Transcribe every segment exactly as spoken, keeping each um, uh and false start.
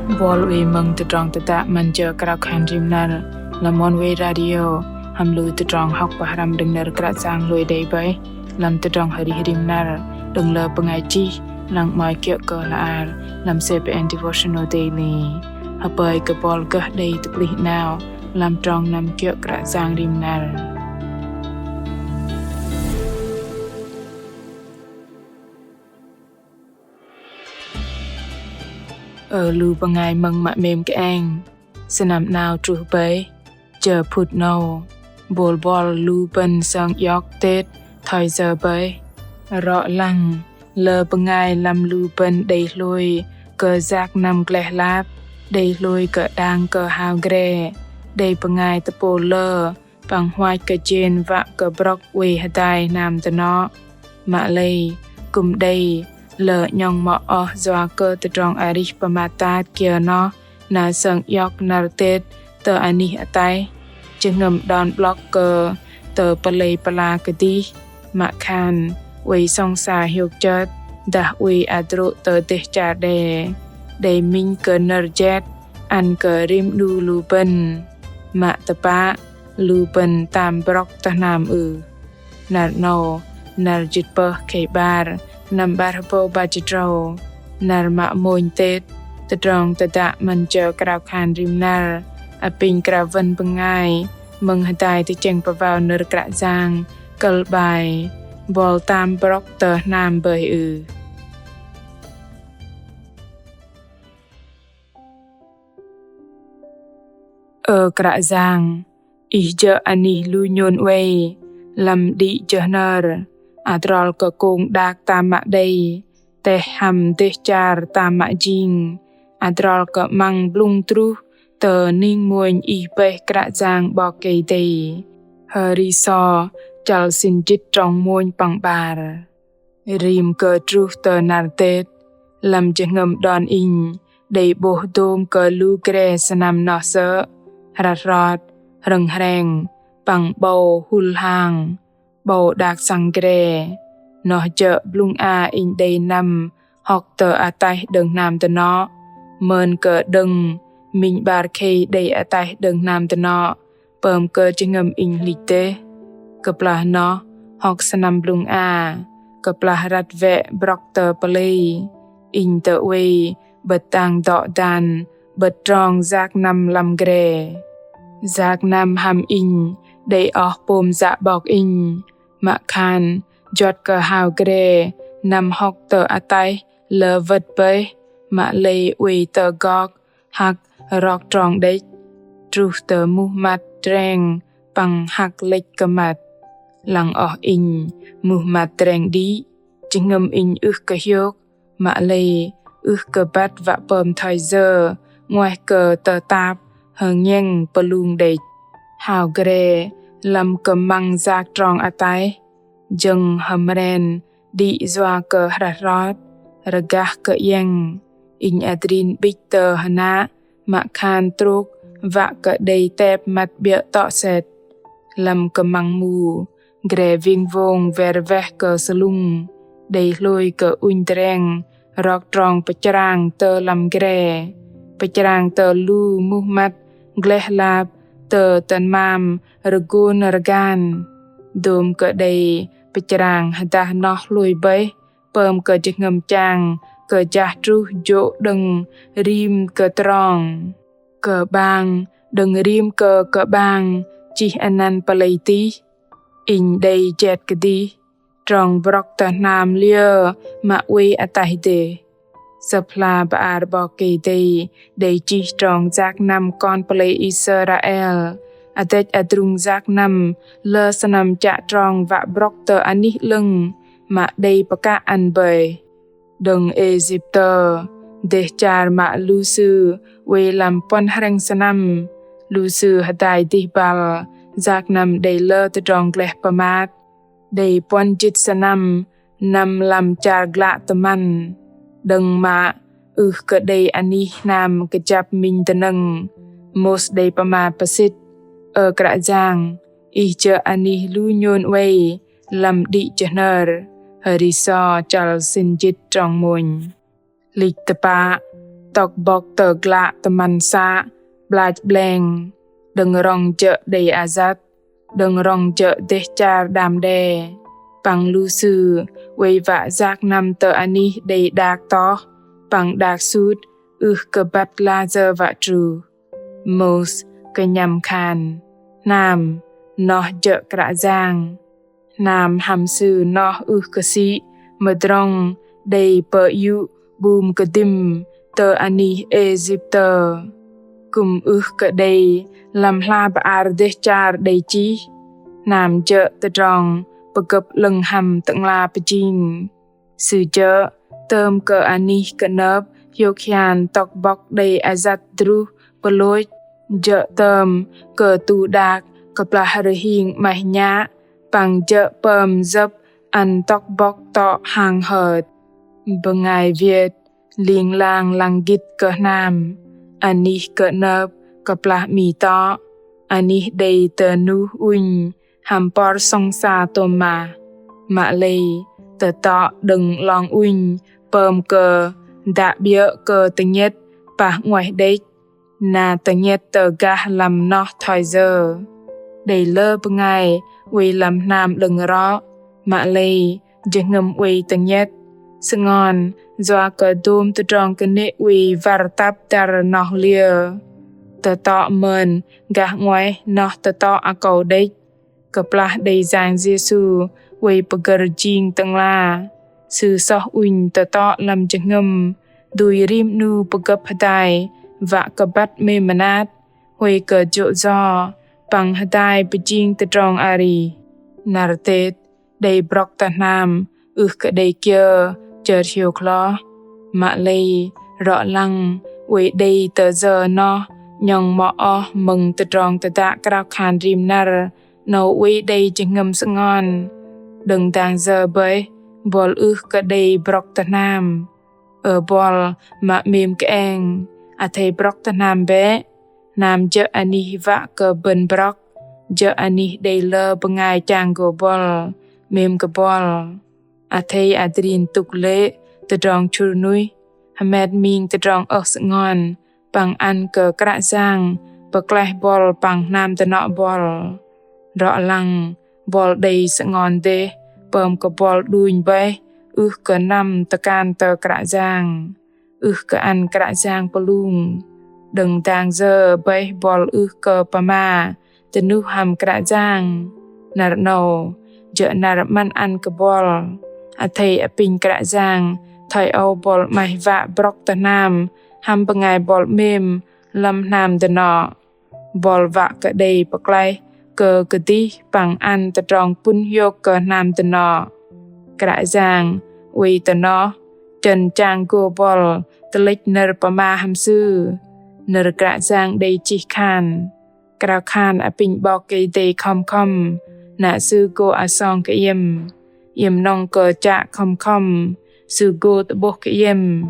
Bol wei mơ̆ng tơdrong tơdă 'Măn Jơ Krao Khan Rim Năr lăm Oneway Radio, hăm lu tơdrong hŏk pơhrăm đơ̆ng nơ̆r Kră Yang hlôi đei bơih lăm tơdrong arih rim năr đơ̆ng lơ bơngai chih lăng 'mơ̆i kiơ̆ kơ hla ar lăm C P N Devotional Daily. Hơpơi kơ bol gơh đei tơplih 'nao lăm trong năm kiơ̆ Kră Yang rim năr. Ơ lu bơngai mơ̆ng mă 'mêm kơeng, sơnăm 'nao truh bơih. Jơ phŭt 'nâu, bol bol lu bơ̆n sơng iŏk Tết thoi yơ bơih? Rŏ lăng, lơ bơngai lăm lu bơ̆n đei hlôi kơ yak năm gleh lap, đei hlôi kơ đang kơ hao gre, đei bơngai tơpôl lơ păng huach kơ jên wă kơ brŏk oei hơdai hnam dơnŏ. Mă lei, kư̆m đei, lơ 'nhŏng mă oh yua kơ tơdrong arih pơmat tat kiơ noh na sơng iŏk năr Tết tơ anih ataih, jơhngơ̆m đon 'blŏk kơ tơ pơlei pơla kơdih, mă khan oei sŏng sa hiôk chơt dah oei hơdrô̆ tơ dêh char đe, đei minh kơ nơ̆r jet ăn kơ rim 'nu lu bơ̆n, mă tơpă lu bơ̆n tam brŏk tơ hnam ưh. Năr 'nâu, năr jĭt pơh khei 'bar, năm 'bar hơbâu 'bar jĭt tơdrâu, năr mă mônh Tết, tơdrong tơdă 'Măn Jơ Krao Khan Rim Năr apinh krao wơ̆n bơngai mơ̆ng hơdai tơchĕng pơwao nơ̆r Kră Yang kơ̆l 'bai: Bol tam brŏk tơ hnam bơih ưh? Ơ Kră Yang, Ih jơ̆ anih lu nhôn oei lăm đĭ jơ hnơr, adrol kơ kông đak tam mă đei, teh hăm dêh char tam mă jing, adrol kơ 'măng blŭng truh tơ ning mônh Ih bơih Kră Yang 'Bok Kei-Dei. Hơri sô chăl sĭn jĭt trong mônh păng 'bar. Rim kơ truh tơ năr Tết, lăm jơhngơ̆m đon inh đei 'bôh dôm kơ lu gre sơnăm noh sơ̆: hrăt hrot, hrơ̆ng hreng, păng 'bâu hŭl hang, 'bâu đak săng gre. Noh jơ̆ blŭng a inh đei năm hŏk tơ ataih đơ̆ng hnam dơnŏ, mơn kơ đơ̆ng minh 'bar khei đei ataih đơ̆ng hnam dơnŏ, pơm kơ jơhngơ̆m inh hlĭch dêh. Kơplah noh hŏk sơnăm blŭng a, kơplah răt wĕ brŏk tơ pơlei, inh tơ oei 'bơ̆t dang dŏ dan 'bơ̆t trong yak năm lăm gre. Yak năm hăm inh đei oh pôm yă 'bok inh, mă khan juăt kơ hao gre năm hŏk tơ ataih lơ wơ̆t bơih, mă lei oei tơ gok hăk rok trong đĕch, truh tơ muh măt dreng păng hăk lĕch kơ măt. Lăng oh inh muh măt dreng đĭ, jơhngơ̆m inh ưh kơ hiôk, mă lei ưh kơ băt wă pơm thoi yơ 'nguaih kơ tơtap hơngiĕng pơlung đĕch. Hao gre lăm kơmăng yak trong ataih, jơ̆ng hơmren đĭ yua kơ hrăt hrot, rơgah kơ iĕng. Inh adrin 'bĭch tơ hơnă, mă khan trôk wă kơ đei tep măt 'biơ̆ tŏ sĕt. Lăm kơmăng mu, gre wing wông wer weh kơ sơlŭng, đei hlôi kơ ŭnh dreng rok trong pơchrang tơ lăm gre, pơchrang tơ lu muh măt gleh lap tơ tơmam rơgôn rơgan. Dôm kơ đei pơchrang hơdah noh hlôi bơih, pơm kơ jơhngơ̆m chang kơ jah truh jô̆ đơ̆ng rim kơ trong, kơ'bang đơ̆ng rim kơ kơ'bang chih anăn pơlei tih. Inh đei jet kơdih, trong brŏk tơ hnam liơ mă oei ataih dêh? Sơ̆p hla bơar 'Bok Kei-Dei đei chih trong yak năm kon pơlei Israel, adĕch adrung yak năm lơ sơnăm chă trong wă brŏk tơ anih 'lơ̆ng mă đei pơkă ăn bơih. Đơ̆ng Êjiptơ, dêh char mă lu sư oei lăm puăn hrĕng sơnăm, lu sư hơdai dih băl yak năm đei lơ tơdrong gleh pơmat. Đei puăn jĭt sơnăm năm lăm char glă tơmăn, đơ̆ng mă ưh kơ đei anih hnam kơjăp minh dơnơ̆ng. Môis đei pơma pơsĭt: Ơ Kră Yang, Ih jơ̆ anih lu nhôn oei lăm đĭ jơ hnơr. Hơri sô chăl sĭn jĭt trong mônh. Hlĭch tơpă, tŏk bŏk tơ glă tơmăn să 'blach 'bleng, đơ̆ng rŏng jơ̆ đei ayăt, đơ̆ng rŏng jơ̆ dêh char đam đe. Păng lu sư oei wă yak năm tơ anih đei đak toh păng đak sŭt, ưh kơ băt lah sơ̆ wă truh. Môis kơnhăm khan: Hnam noh jơ̆ Kră Yang. Hnam hăm Sư noh ưh kơ sĭ mơdrŏng đei pơyŭ bum kơdĭm tơ anih Êsiptơ. Kư̆m ưh kơ đei lăm hla bơar dêh char đei chih. Hnam jơ̆ tơdrong pơgơ̆p 'lơ̆ng hăm Tơ'ngla pơjing. Sư jơ̆ tơm kơ anih kơnơ̆p hiôk hian tŏk bŏk đei ayăt druh pơlôch. Jơ̆ tơm kơ tu đak kơplah rơhing 'maih nhă, păng jơ̆ pơm jơ̆p ăn tŏk bŏk tŏ hang hơt. Bơngai Việt ling lang lăng gĭt kơ hnam, anih kơnơ̆p kơplah 'mi tŏ, anih đei tơnuh ŭnh hăm por sŏng sa tôm mah. Mă lei tơtŏ đơ̆ng 'long ŭnh pơm kơ dă 'biơ̆ kơ tơngiĕt pah 'nguaih đĕch, na tơngiĕt tơ gah lăm noh thoi yơ. Đei lơ bơngai oei lăm hnam 'lơ̆ng rŏ, mă lei jơhngơ̆m oei tơngiĕt, sơngon yua kơ dôm tơdrong kơnê̆ oei wăr tăp dăr noh liơ. Tơtŏ mơn gah 'nguaih noh tơtŏ akâu đĕch. Kơplah đei Yang Yêsu oei pơgơ̆r jing Tơ'ngla, Sư soh ŭnh tơtŏ lăm jơhngơ̆m, dui rim 'nu pơgơ̆p hơdai wă kơ băt 'mêm mơnat, hoei kơ jô̆ yo păng hơdai pơjing tơdrong arih. Năr Tết đei brŏk tơ hnam ưh kơ đei kiơ chơt hiôk hloh. Mă lei rŏ lăng oei đei tơ yơ noh 'nhŏng mŏ oh mơ̆ng tơdrong tơdă krao khan rim năr 'nâu oei đei jơhngơ̆m sơngon. Đơ̆ng dang yơ bơih buăl ưh kơ đei brŏk tơ hnam. Ơ buăl mă 'mêm kơeng, athei brŏk tơ hnam bĕ. Hnam jơ̆ anih wă kơ bơ̆n brŏk, jơ̆ anih đei lơ bơngai chang gô buăl, 'mêm kơ buăl. Athei adrin tŭk lê̆ tơdrong chŭr nuih, hơmet ming tơdrong ơh sơngon, păng ăn kơ Kră Yang pơklaih buăl păng hnam dơnŏ buăl. Rŏ lăng buăl đei sơngon dêh pơm kơ buăl đunh bơih ưh kơ năm tơkan tơ Kră Yang, ưh kơ ăn Kră Yang pơlung. Đơ̆ng dang yơ bơih buăl ưh kơ pơma tơnuh hăm Kră Yang. Năr 'nâu jơ̆ năr 'măn ăn kơ buăl. Athei apinh Kră Yang thoi âu buăl 'maih wă brŏk tơ hnam hăm bơngai buăl 'mêm lăm hnam dơnŏ. Buăl wă kơ đei pơklaih kơ kơdih păng ăn tơdrong pŭn hiôk kơ hnam dơnŏ. Kră Yang oei tơ noh chơ̆n chang gô buăl tơlĕch nơ̆r pơma hăm Sư. Nơ̆r Kră Yang đei chih khan: Krao khan apinh 'Bok Kei-Dei khŏm khŏm, na Sư gô asong kơ iĕm. Iĕm nŏng kơ chă khŏm khŏm, Sư gô tơ'bôh kơ iĕm.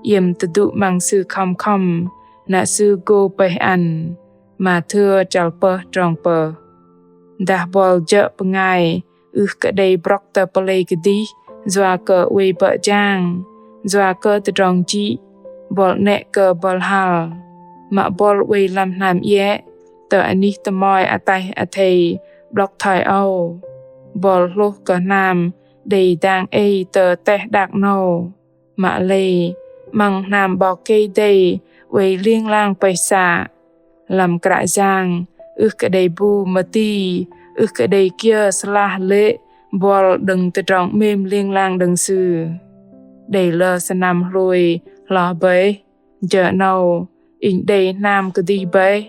Iĕm tơdŭ 'măng Sư khŏm khŏm, na Sư gô pơih ăn. Mathêu chăl pơh trong pơh. Dah buăl jơ̆ bơngai ưh kơ đei brŏk tơ pơlei kơdih, yua kơ oei bơ̆ jang, yua kơ tơdrong jĭ, buăl 'nĕ kơ buăl hăl. Mă buăl oei lăm hnam iĕ, tơ anih tơmoi ataih athei 'blŏk thoi âu. Buăl hlôh kơ hnam đei dang ei tơ teh đak 'nâu. Mă lei 'măng hnam 'Bok Kei-Dei oei ling lang pơih să. Lăm Kră Yang ưh kơ đei bu mơti, ưh kơ đei kiơ sơlah lê̆ buăl đơ̆ng tơdrong 'mêm ling lang đơ̆ng Sư. Đei lơ sơnăm hlôi hloh bơih, jơ 'nâu inh đei hnam kơdih bơih.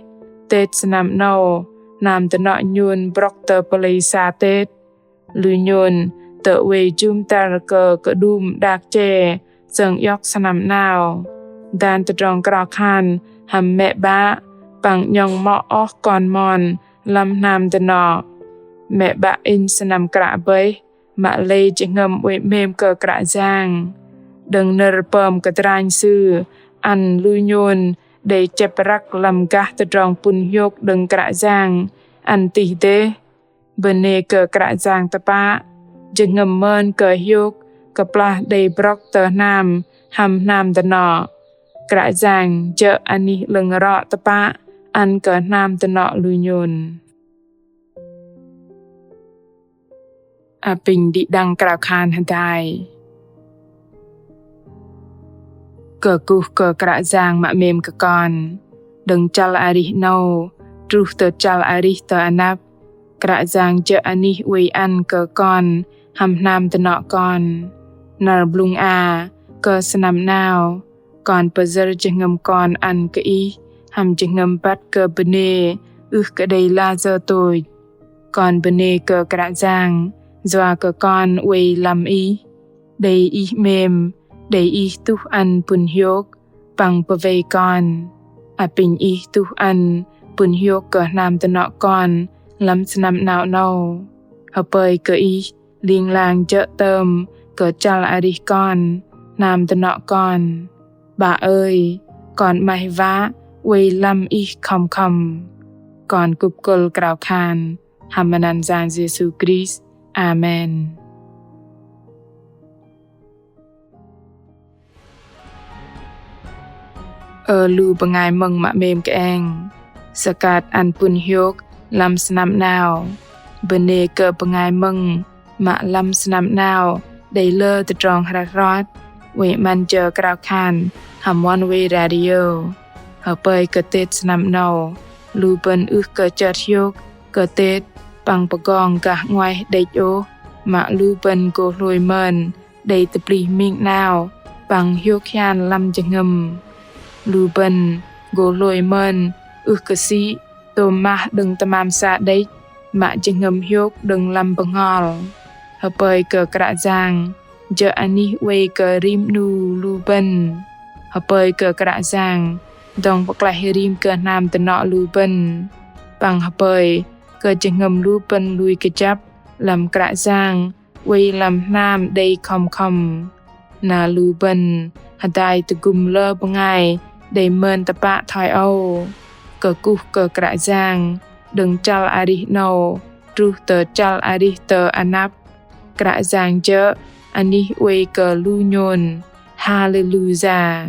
Tết sơnăm 'nâu hnam dơnŏ nhôn brŏk tơ pơlei sa Tết. Lu nhôn tơ oei jŭm dăr kơ kơđŭm đak che sơng iŏk sơnăm 'nao. Dan tơdrong krao khan hăm mĕ 'bă păng 'nhŏng mŏ oh kon mon lăm hnam dơnŏ. Mĕ 'bă inh sơnăm kră bơih, mă lei jơhngơ̆m oei 'mêm kơ Kră Yang. Đơ̆ng nơ̆r pơm kơdranh Sư ăn lu nhôn đei chĕp răk lăm gah tơdrong pŭn hiôk đơ̆ng Kră Yang ăn tih dêh. Bơnê kơ Kră Yang tơpă, jơhngơ̆m mơn kơ hiôk kơplah đei brŏk tơ hnam hăm hnam dơnŏ. Kră Yang jơ̆ anih 'lơ̆ng rŏ tơpă ăn kơ hnam tơnŏ lu nhôn. Apinh đĭ đăng krao khan hơdai. Kơkuh kơ Kră Yang mă 'mêm kơ kon, đơ̆ng chăl arih 'nâu truh tơ chăl arih tơ anăp, Kră Yang jơ̆ anih oei ăn kơ kon hăm hnam tơnŏ kon. Năr blŭng a kơ sơnăm 'nao, kon pơyơ̆r jơhngơ̆m kon ăn kơ Ih hăm jơhngơ̆m băt kơ bơnê ưh kơ đei layơ tôch. Kon bơnê kơ Kră Yang yua kơ kon oei lăm Ih, đei Ih 'mêm, đei Ih tuh ăn pŭn hiôk păng pơwei kon. Apinh Ih tuh ăn pŭn hiôk kơ hnam tơnŏ kon lăm sơnăm 'nao 'nâu. Hơpơi kơ Ih ling lang jơ̆ tơm kơ chăl arih kon, hnam tơnŏ kon. 'Bă ơi, kon 'maih wă oei lăm Ih khŏm khŏm. Kon kŭp kơ̆l krao khan hăm măt anăn Yang Yêsu Krist. Amen. Ơ lu bơngai mơ̆ng mă 'mêm kơeng, sơkat ăn pŭn hiôk lăm sơnăm 'nao, bơnê kơ bơngai mơ̆ng mă lăm sơnăm 'nao đei lơ tơdrong hrăt hrot, oei 'măn jơ krao khan hăm One Way Radio. Hơpơi kơ Tết sơnăm 'nâu, lu bơ̆n ưh kơ chơt hiôk kơ Tết păng pơgong gah 'nguaih đĕch ôh, mă lu bơ̆n gô hlôi mơn đei tơplih ming 'nao păng hiôk hian lăm jơhngơ̆m. Lu bơ̆n gô hlôi mơn ưh kơ sĭ tôm mah đơ̆ng tơmam sa đĕch, mă jơhngơ̆m hiôk đơ̆ng lăm bơhngol. Hơpơi kơ Kră Yang jơ̆ anih oei kơ rim 'nu lu bơ̆n. Hơpơi kơ Kră Yang dŏng pơklaih rim kơ hnam tơnŏ lu bơ̆n. Păng hơpơi kơ jơhngơ̆m lu bơ̆n lui kơjăp lăm Kră Yang oei lăm hnam đei khŏm khŏm. Na lu bơ̆n hơdai tơgŭm lơ bơngai đei mơn tơpă thoi âu. Kơkuh kơ Kră Yang đơ̆ng chăl arih 'nâu truh tơ chăl arih tơ anăp, Kră Yang jơ̆ anih oei kơ lu nhôn. Haleluya.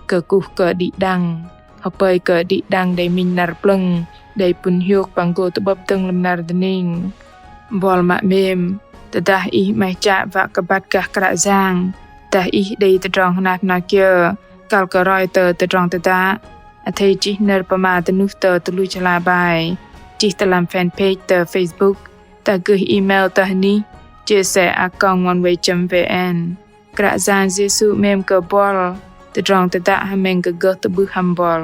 Kơkuh kơ đĭ đăng. Hơpơi kơ đĭ đăng đei minh năr plơ̆ng, đei pŭn hiôk păng gô tơ'bơ̆p dơ̆ng lăm năr dơning. Buăl mă 'mêm, tơdah ih 'maih chă wă kơ băt gah Kră Yang, dah ih đei tơdrong hơnat hơnat kiơ kăl kơ roi tơ tơdrong tơdă, athei chih nơ̆r pơma dơnuh tơ tơluch hla bơar, chih tơ lăm fanpage tơ Facebook, dah gơih email tơ hơnih chia sẻ a còng oneway chấm vn. Kră Yang Yêsu 'mêm kơ buăl. Tơdrong tơdă hơmĕng kơ gơh tơ'bưh hăm buăl.